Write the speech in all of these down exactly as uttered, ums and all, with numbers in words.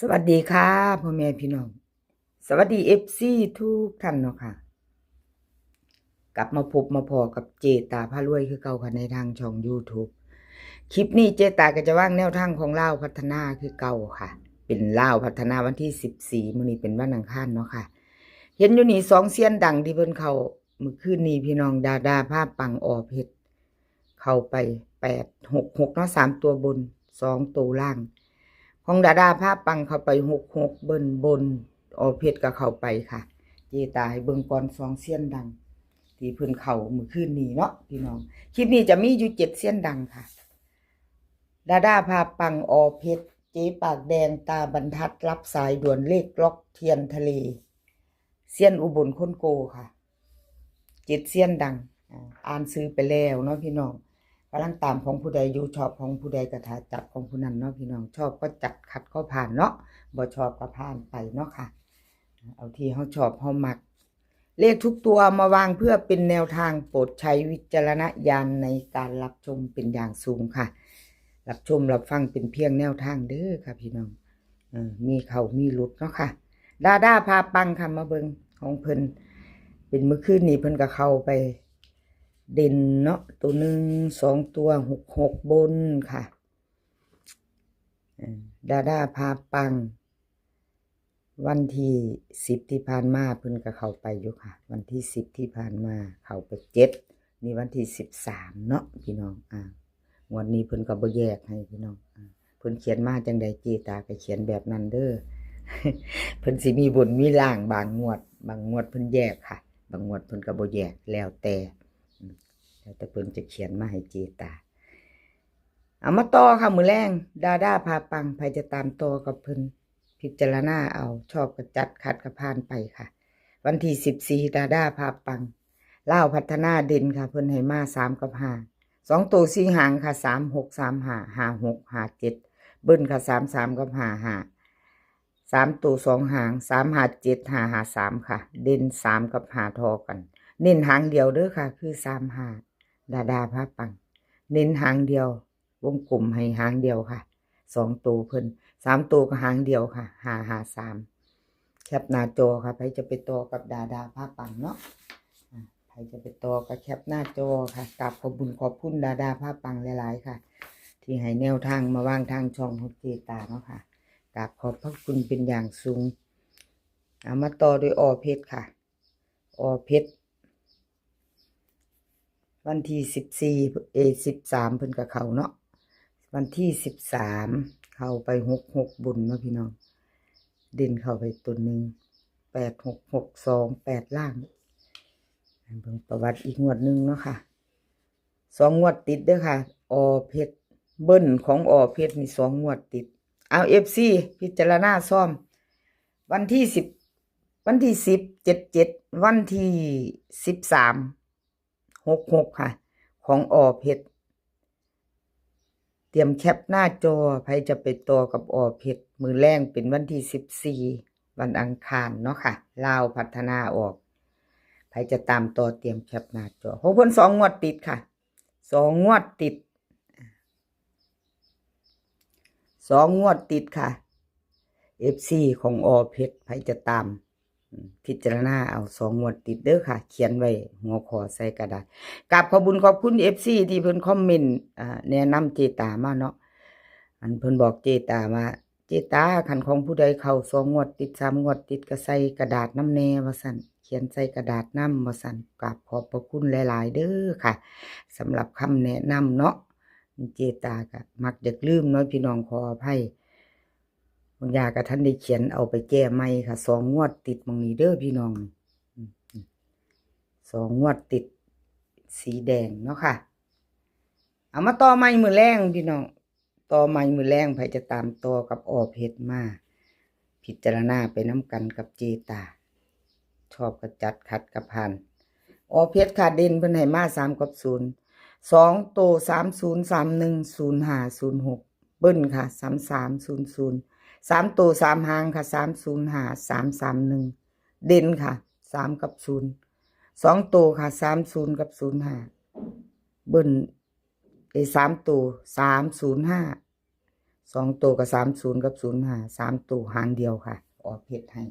สวัสดีค่ะพ่อแม่พี่น้อง สวัสดีเอฟซีทุกท่านเนาะค่ะ กลับมาพบมาพ้อกับเจตาพารวยคือเก่าค่ะ ในทางช่องยูทูบ คลิปนี้เจตาก็จะวางแนวทางของลาวพัฒนาคือเก่าค่ะ เป็นลาวพัฒนาวันที่สิบสี่ มื้อนี้เป็นวันอังคารเนาะค่ะ เห็นอยู่นี่สองเซียนดังที่เพิ่นเข้ามื้อคืนนี้พี่น้อง ดาดาพาปัง อ.เพชร เข้าไป แปดหกหก เนาะ สามตัวบน สองตัวล่าง ของดาดาพาปังเข้าไป หกหก เบิ้ลบน อ.เพชร ก็เข้าไปค่ะ เจตาให้เบิ่งก่อนสองเซียนดัง ที่เพิ่นเข้ามื้อคืนนี้เนาะพี่น้อง คลิปนี้จะมีอยู่เจ็ดเซียนดังค่ะ ดาดาพาปัง อ.เพชร เจ๊ปากแดง ตาบรรทัด รับสายด่วน เลขล็อกเทียนทะเล เซียนอุบลคนโกค่ะ เจ็ดเซียนดัง อ่า อ่านชื่อไปแล้วเนาะพี่น้อง กำลังตามของผู้ใดอยู่ ชอบของผู้ใดก็ถ้าจัดของผู้นั้นเนาะพี่น้อง ชอบก็จัด ขัดก็ผ่านเนาะ บ่ชอบก็ผ่านไปเนาะค่ะ เอาที่เฮาชอบเฮามัก เลขทุกตัวมาวางเพื่อเป็นแนวทาง โปรดใช้วิจารณญาณในการรับชมเป็นอย่างสูงค่ะ รับชมรับฟังเป็นเพียงแนวทางเด้อค่ะพี่น้อง เออ มีเข้ามีหลุดเนาะค่ะ ดาดาพาปังค่ะ มาเบิ่งของเพิ่น เป็นมื้อคืนนี้เพิ่นก็เข้าไปเด่นเนาะ ตัวหนึ่ง สองตัว หกหก บนค่ะ เออ ดาดาพาปัง วันที่สิบที่ผ่านมาเพิ่นก็เข้าไปอยู่ค่ะ วันที่สิบที่ผ่านมาเข้าไปเจ็ด นี่วันที่สิบสามเนาะพี่น้อง อ่า งวดนี้เพิ่นก็บ่แยกให้พี่น้อง อ่า เพิ่นเขียนมาจังใดเจตาก็เขียนแบบนั้นเด้อ เพิ่นสิมีบนมีล่างบางงวด บางงวดเพิ่นแยกค่ะ บางงวดเพิ่นก็บ่แยก แล้วแต่ อืม แล้วแต่เพิ่นจะเขียนมาให้เจตา เอามาต่อค่ะ มื้อแลง ดาดาพาปัง ไผจะตามต่อกับเพิ่น พิจารณาเอา ชอบก็จัด ขัดก็ผ่านไปค่ะ วันที่สิบสี่ ดาดาพาปัง ลาวพัฒนาเด่นค่ะ เพิ่นให้มาสามกับห้า สองตัวสี่หางค่ะ สามหก สามห้า ห้าหก ห้าเจ็ด เบิ้ลค่ะ สามสาม กับ ห้าห้า สามตัวสองหาง สามห้าเจ็ด ห้าห้าสาม ค่ะ เด่นสามกับห้าทอกัน เน้นหางเดียวเด้อค่ะ คือ สามห้า ดาดาพาปัง เน้นหางเดียว วงกลมให้หางเดียวค่ะ สองตัวเพิ่น สามตัวก็หางเดียวค่ะ ห้าห้าสาม แคปหน้าจอค่ะ ไผจะไปต่อกับดาดาพาปังเนาะ อ่า ไผจะไปต่อก็แคปหน้าจอค่ะ กราบขอบบุญขอบคุณดาดาพาปังหลายๆค่ะ ที่ให้แนวทางมาวางทางช่องของเจตาเนาะค่ะ กราบขอบพระคุณเป็นอย่างสูง เอามาต่อด้วย อ.เพชร ค่ะ อ.เพชร วันที่สิบสี่ เอ สิบสาม เพิ่นก็เข้าเนาะ วันที่สิบสาม เข้าไป หกหก บนเนาะพี่น้อง เด่นเข้าไปตัวหนึ่ง แปดหกหก สองแปด ล่าง เบิ่งประวัติอีกงวดหนึ่งเนาะค่ะ สองงวดติดเด้อค่ะ อ.เพชร เบิ้ลของ อ.เพชร นี่สองงวดติด เอา เอฟซี พิจารณาซ่อม วันที่สิบ วันที่สิบ เจ็ดเจ็ด วันที่สิบสาม หกหก ค่ะ ของ อ.เพชร เตรียมแคปหน้าจอ ไผจะไปต่อกับ อ.เพชร มื้อแลงเป็นวันที่สิบสี่ วันอังคารเนาะค่ะ ลาวพัฒนาออก ไผจะตามต่อเตรียมแคปหน้าจอ ของเพิ่นสองงวดติดค่ะ สองงวดติด สองงวดติดค่ะ เอฟซี ของ อ.เพชร ไผจะตาม อืม พิจารณาเอาสองงวดติดเด้อค่ะ เขียนไว้หัวข้อใส่กระดาษ กราบขอบบุญขอบคุณ เอฟซี ที่เพิ่นคอมเมนต์ อ่า แนะนำเจตามาเนาะ อันเพิ่นบอกเจตาว่า เจตา คันของผู้ใดเข้าสองงวดติด สามงวดติด ก็ใส่กระดาษนำแน่ว่าซั่น เขียนใส่กระดาษนำว่าซั่น กราบขอบพระคุณหลายๆเด้อค่ะ สำหรับคำแนะนำเนาะ เจตาก็มักอยากลืมเนาะพี่น้อง ขออภัย บางอย่างก็ทันได้เขียน เอาไปแก้ใหม่ค่ะ สองงวดติดหม่องนี้เด้อพี่น้อง อืม สองงวดติด สีแดงเนาะค่ะ เอามาต่อใหม่มื้อแลงพี่น้อง ต่อใหม่มื้อแลง ไผจะตามต่อกับ อ.เพชร มา พิจารณาไปนำกันกับเจตา ชอบก็จัด ขัดก็ผ่าน อ.เพชร ค่ะ เด่นเพิ่นให้มาสามกับศูนย์ สองตัว สามศูนย์ สามหนึ่ง ศูนย์ห้า ศูนย์หก เบิ้ลค่ะ สามสาม ศูนย์ศูนย์ สามตัวสามหางค่ะ สามศูนย์ห้า สามสามหนึ่ง เด่นค่ะ สามกับศูนย์ สองตัวค่ะ สามศูนย์ กับ ศูนย์ห้า เบิ้ล เอ้ย สามตัว สามศูนย์ห้า สองตัวก็สามศูนย์กับศูนย์ห้า สามตัวหางเดียวค่ะ ออกเพชรให้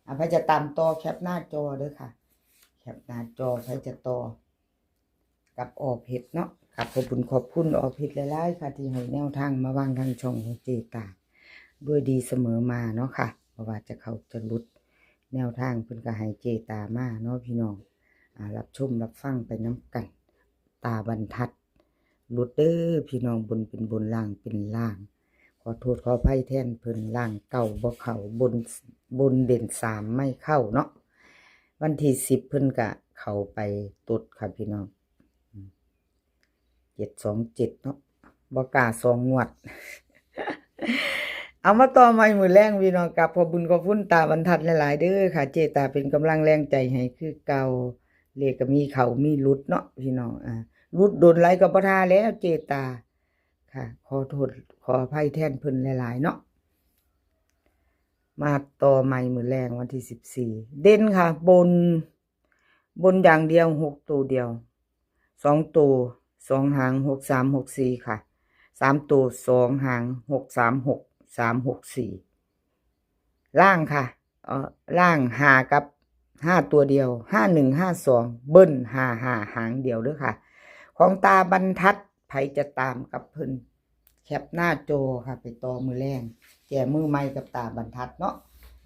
อ่ะ ไผจะตามต่อแคปหน้าจอเด้อค่ะ แคปหน้าจอ ไผจะต่อกับออเพชรเนาะ ครับ ขอบคุณ ขอบคุณออเพชรหลายๆค่ะ ที่ให้แนวทางมาวางทางช่องของเจตา ด้วยดีเสมอมาเนาะค่ะ เพราะว่าจะเข้าจะหลุด แนวทางเพิ่นก็ให้เจตามาเนาะพี่น้อง อ่า รับชมรับฟังไปนำกัน ตาบรรทัด หลุดเด้อพี่น้อง บนเป็นบน ล่างเป็นล่าง ขอโทษขออภัยแทนเพิ่น ล่างเก้าบ่เข้า บน บนเด่นสามไม่เข้าเนาะ วันที่สิบเพิ่นก็เข้าไปตดค่ะพี่น้อง เจ็ดสองเจ็ดเนาะ บ่กล้าสองงวด เอามาต่อใหม่มื้อแลงพี่น้อง กับขอบบุญขอบคุณตาบรรทัดหลายๆเด้อค่ะ เจตาเป็นกำลังแรงใจให้คือเก่า เลขก็มีเข้ามีหลุดเนาะพี่น้อง อ่า หลุดโดนหลายก็บ่ท่าแล้วเจตา ค่ะ ขอโทษขออภัยแทนเพิ่นหลายๆเนาะ มาต่อใหม่มื้อแลงวันที่สิบสี่ เด่นค่ะ บน บนอย่างเดียว หกตัวเดียว สองตัว สองหาง หกสาม หกสี่ค่ะ สามตัว สองหาง หกสาม หกสาม หกสี่ ล่างค่ะ เอ่อ ล่างห้ากับห้าตัวเดียว ห้าหนึ่ง ห้าสอง เบิ้ล ห้าห้า หางเดียวเด้อค่ะ ของตาบรรทัด ไผจะตามกับเพิ่น แคปหน้าจอค่ะ ไปต่อมื้อแลง แก้มือใหม่กับตาบรรทัดเนาะ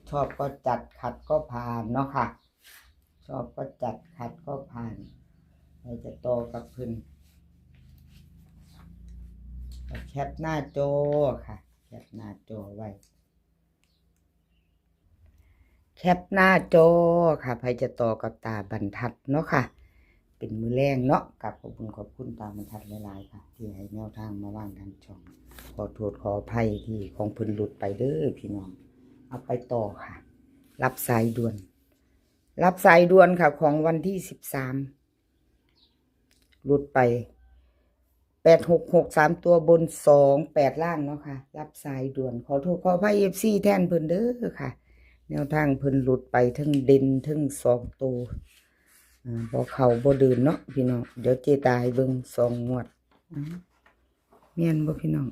ชอบก็จัด ขัดก็ผ่านเนาะค่ะ ชอบก็จัด ขัดก็ผ่าน ไผจะต่อกับเพิ่น ก็แคปหน้าจอค่ะ แคปหน้าจอไว้ แคปหน้าจอค่ะ ไผจะต่อกับตาบรรทัดเนาะค่ะ เป็นมื้อแลงเนาะ กับขอบคุณขอบคุณตาบรรทัดหลายๆค่ะ ที่ให้แนวทางมาวางทางช่อง ขอโทษขออภัยที่ของเพิ่นหลุดไปเด้อพี่น้อง เอาไปต่อค่ะ รับสายด่วน รับสายด่วนค่ะ ของวันที่สิบสาม หลุดไป แปดหกหก สามตัวบน สองแปด ล่างเนาะค่ะ รับสายด่วน ขอโทษขออภัย เอฟซี แทนเพิ่นเด้อค่ะ แนวทางเพิ่นหลุดไปทั้งเด่นทั้งสองตัว อ่า บ่เข้าบ่เดินเนาะพี่น้อง เดี๋ยวเจตาให้เบิ่งสองงวด อ้าว แม่นบ่พี่น้อง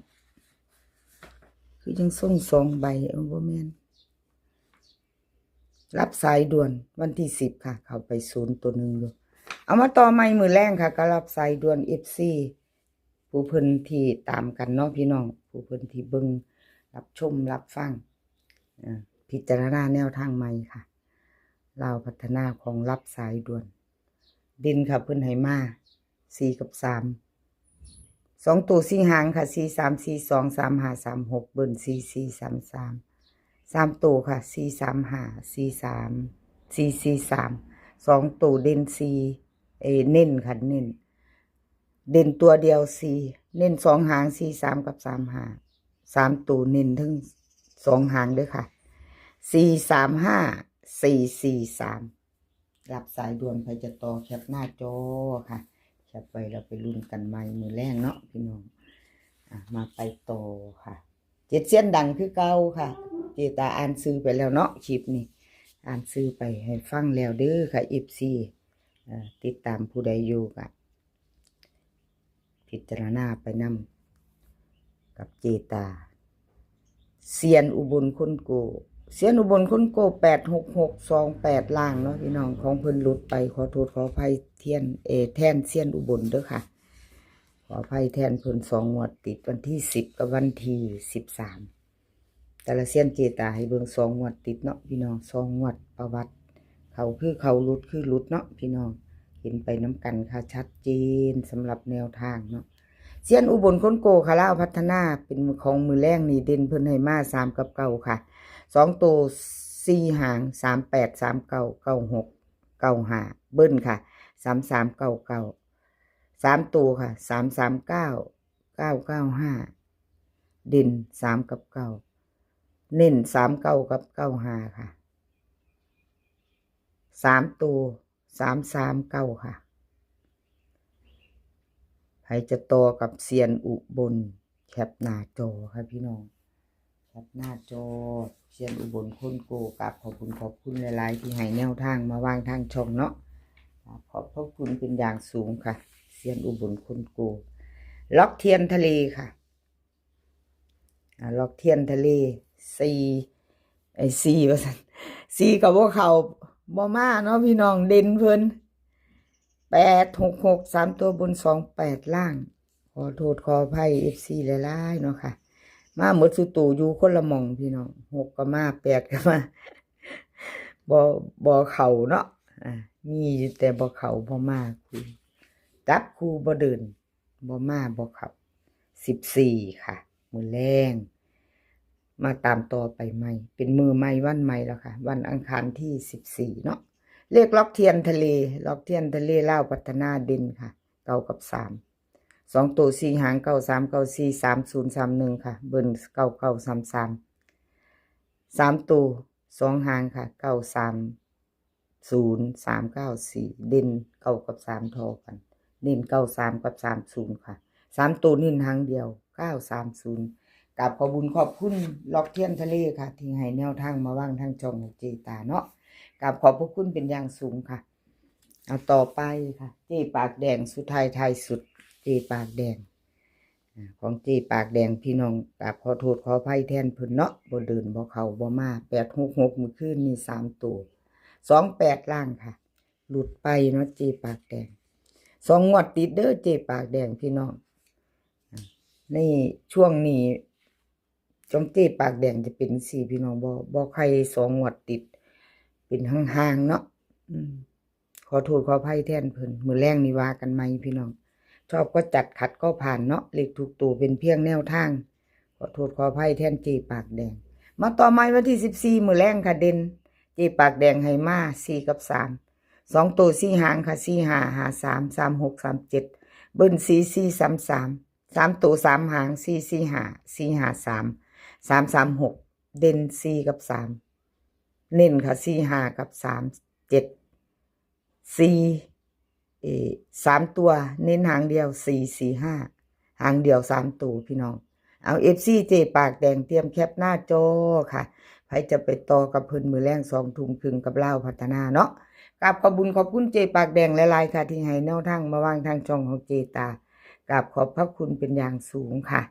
คือจังส่งสองใบ เอ้า บ่แม่น รับสายด่วนวันที่สิบค่ะ เข้าไปศูนย์ตัวหนึ่งอยู่ เอามาต่อใหม่มื้อแลงค่ะ ก็รับสายด่วน เอฟซี ผู้เพิ่นที่ตามกันเนาะพี่น้อง ผู้เพิ่นที่เบิ่ง รับชม รับฟัง อ่า พิจารณาแนวทางใหม่ค่ะ ลาวพัฒนาของรับสายด่วน เด่นค่ะ เพิ่นให้มา สี่กับสาม สองตัวสี่หางค่ะ สี่สาม สี่สอง สามห้า สามหก เบิ้ล สี่สี่ สามสาม สามตัวค่ะ สี่สามห้า สี่สาม สี่สี่สาม สองตัวเด่นสี่ เอ่อ เน้นค่ะ เน้น เด่นตัวเดียวสี่ เน้นสองหาง สี่สาม กับ สามห้า สามตัวเน้นทั้งสองหางเด้อค่ะ สี่สามห้า สี่สี่สาม รับสายด่วน ไผจะต่อแคปหน้าจอค่ะ แคปไว้แล้วไปลุ้นกันใหม่มื้อแลงเนาะพี่น้อง อ่ะ มาไปต่อค่ะ เจ็ดเซียนดังคือเก่าค่ะ เจตาอ่านชื่อไปแล้วเนาะ คลิปนี้ อ่านชื่อไปให้ฟังแล้วเด้อค่ะ เอฟซี เอ่อ ติดตามผู้ใดอยู่ก็พิจารณาไปนำกับเจตา เซียนอุบลคนโก เซียนอุบลคนโก แปดหกหก สองแปด ล่างเนาะพี่น้อง ของเพิ่นหลุดไป ขอโทษขออภัยเทียน เออ แทนเซียนอุบลเด้อค่ะ ขออภัยแทนเพิ่นสองงวดติด วันที่สิบกับวันที่สิบสาม แต่ละเซียนเจตาให้เบิ่งสองงวดติดเนาะพี่น้อง สองงวดประวัติ เข้าคือเข้า หลุดคือหลุดเนาะพี่น้อง เห็นไปนำกันค่ะ ชัดเจนสำหรับแนวทางเนาะ เซียนอุบลคนโกค่ะ ลาวพัฒนา เป็นของมื้อแลงนี่ เด่นเพิ่นให้มาสามกับเก้าค่ะ สองตัวสี่หาง สามแปด สามเก้า เก้าหก เก้าห้า เบิ้ลค่ะ สามสาม เก้าเก้า สามตัวค่ะ สามสามเก้า เก้าเก้าห้า เด่นสามกับเก้า เน้นสามเก้ากับเก้าห้าค่ะ สามตัว สามสามเก้าค่ะ ไผจะต่อกับเซียนอุบล แคปหน้าจอค่ะพี่น้อง แคปหน้าจอ เซียนอุบลคนโก กราบขอบคุณขอบคุณหลายๆ ที่ให้แนวทางมาวางทางช่องเนาะ ขอบพระคุณเป็นอย่างสูงค่ะ เซียนอุบลคนโก ล็อกเทียนทะเลค่ะ อ่า ล็อกเทียนทะเล สี่ ไอ้ สี่ ว่าซั่น สี่ ก็บ่เข้า บ่มาเนาะพี่น้อง เด่นเพิ่น แปดหกหก สาม ตัวบน สองแปด ล่าง ขอโทษขออภัย เอฟซี หลายๆ เนาะค่ะ มาหมดสุตูอยู่คนละหม่องพี่น้อง หก ก็มา แปด ก็มา บ่ บ่เข้าเนาะ อ่า มีอยู่แต่บ่เข้าบ่มาคู่ จับคู่บ่เดิน บ่มาบ่เข้า สิบสี่ ค่ะ มื้อแลง มาตามต่อไปใหม่ เป็นมื้อใหม่วันใหม่แล้วค่ะ วันอังคารที่ สิบสี่ เนาะ เลขล็อกเทียนทะเล ล็อกเทียนทะเลลาวพัฒนาเด่นค่ะ เก้า กับ สาม สอง ตัว สี่ หาง เก้า สาม เก้า สี่ สาม ศูนย์ สาม หนึ่ง ค่ะ เบิ้ล เก้า เก้า สาม สาม สาม ตัว สอง หางค่ะ เก้า สาม ศูนย์ สาม เก้า สี่ เด่น เก้า กับ สาม ทอกัน เน้น เก้า สาม กับ สาม ศูนย์ ค่ะ สาม ตัวเน้นหางเดียว เก้า สาม ศูนย์ กราบขอบบุญขอบคุณล็อกเทียนทะเลค่ะ ที่ให้แนวทางมาวางทางช่องของเจตาเนาะ กราบขอบพระคุณเป็นอย่างสูงค่ะ เอาต่อไปค่ะ เจปากแดงสุดท้ายท้ายสุด เจปากแดง อ่า ของเจปากแดงพี่น้อง กราบขอโทษขออภัยแทนเพิ่นเนาะ บ่เดินบ่เข้าบ่มา แปดหกหก มื้อคืนนี่ สาม ตัว สองแปด ล่างค่ะ หลุดไปเนาะ เจปากแดง สอง งวดติดเด้อ เจปากแดงพี่น้อง อ่า ในช่วงนี้ ของเจปากแดงจะเป็นจั่งซี้พี่น้อง บ่ บ่ใคร สอง งวดติด เป็นห่างๆ เนาะ อืม ขอโทษขออภัยแทนเพิ่น มื้อแลงนี่ว่ากันใหม่พี่น้อง ชอบก็จัด ขัดก็ผ่านเนาะ เลขทุกตัวเป็นเพียงแนวทาง ขอโทษขออภัยแทนเจปากแดง มาต่อใหม่วันที่ สิบสี่ มื้อแลงค่ะ เด่น เจปากแดงให้มา สี่ กับ สาม สอง ตัว สี่ หางค่ะ สี่ ห้า ห้า สาม สาม หก สาม เจ็ด เบิ้ล สี่ สี่ สาม สาม สาม ตัว สาม หาง สี่ สี่ ห้า สี่ ห้า สาม สาม สาม หก เด่น สี่ กับ สาม เน้นค่ะ สี่ ห้า กับ สาม เจ็ด สี่ เอ่อ สาม ตัว เน้นหางเดียว สี่ สี่ ห้า หางเดียว สาม ตัวพี่น้อง เอา เอฟซี เจปากแดงเตรียมแคปหน้าจอค่ะ ไผจะไปต่อกับเพิ่นมื้อแลง สอง ทุ่มครึ่งกับลาวพัฒนาเนาะ กราบขอบบุญขอบคุณเจปากแดงหลายๆ ค่ะ ที่ให้แนวทางมาวางทางช่องของเจตา กราบขอบพระคุณเป็นอย่างสูงค่ะ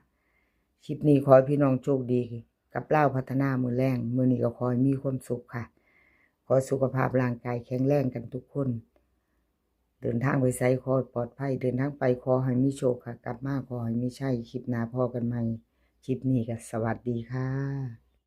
คลิปนี้ขอให้พี่น้องโชคดีกับลาวพัฒนามื้อแลง มื้อนี้ก็ขอให้มีความสุขค่ะ ขอสุขภาพร่างกายแข็งแรงกันทุกคน เดินทางไปไสขอให้ปลอดภัย เดินทางไปขอให้มีโชคค่ะ กลับมาขอให้มีชัย คลิปหน้าพ้อกันใหม่ คลิปนี้ก็สวัสดีค่ะ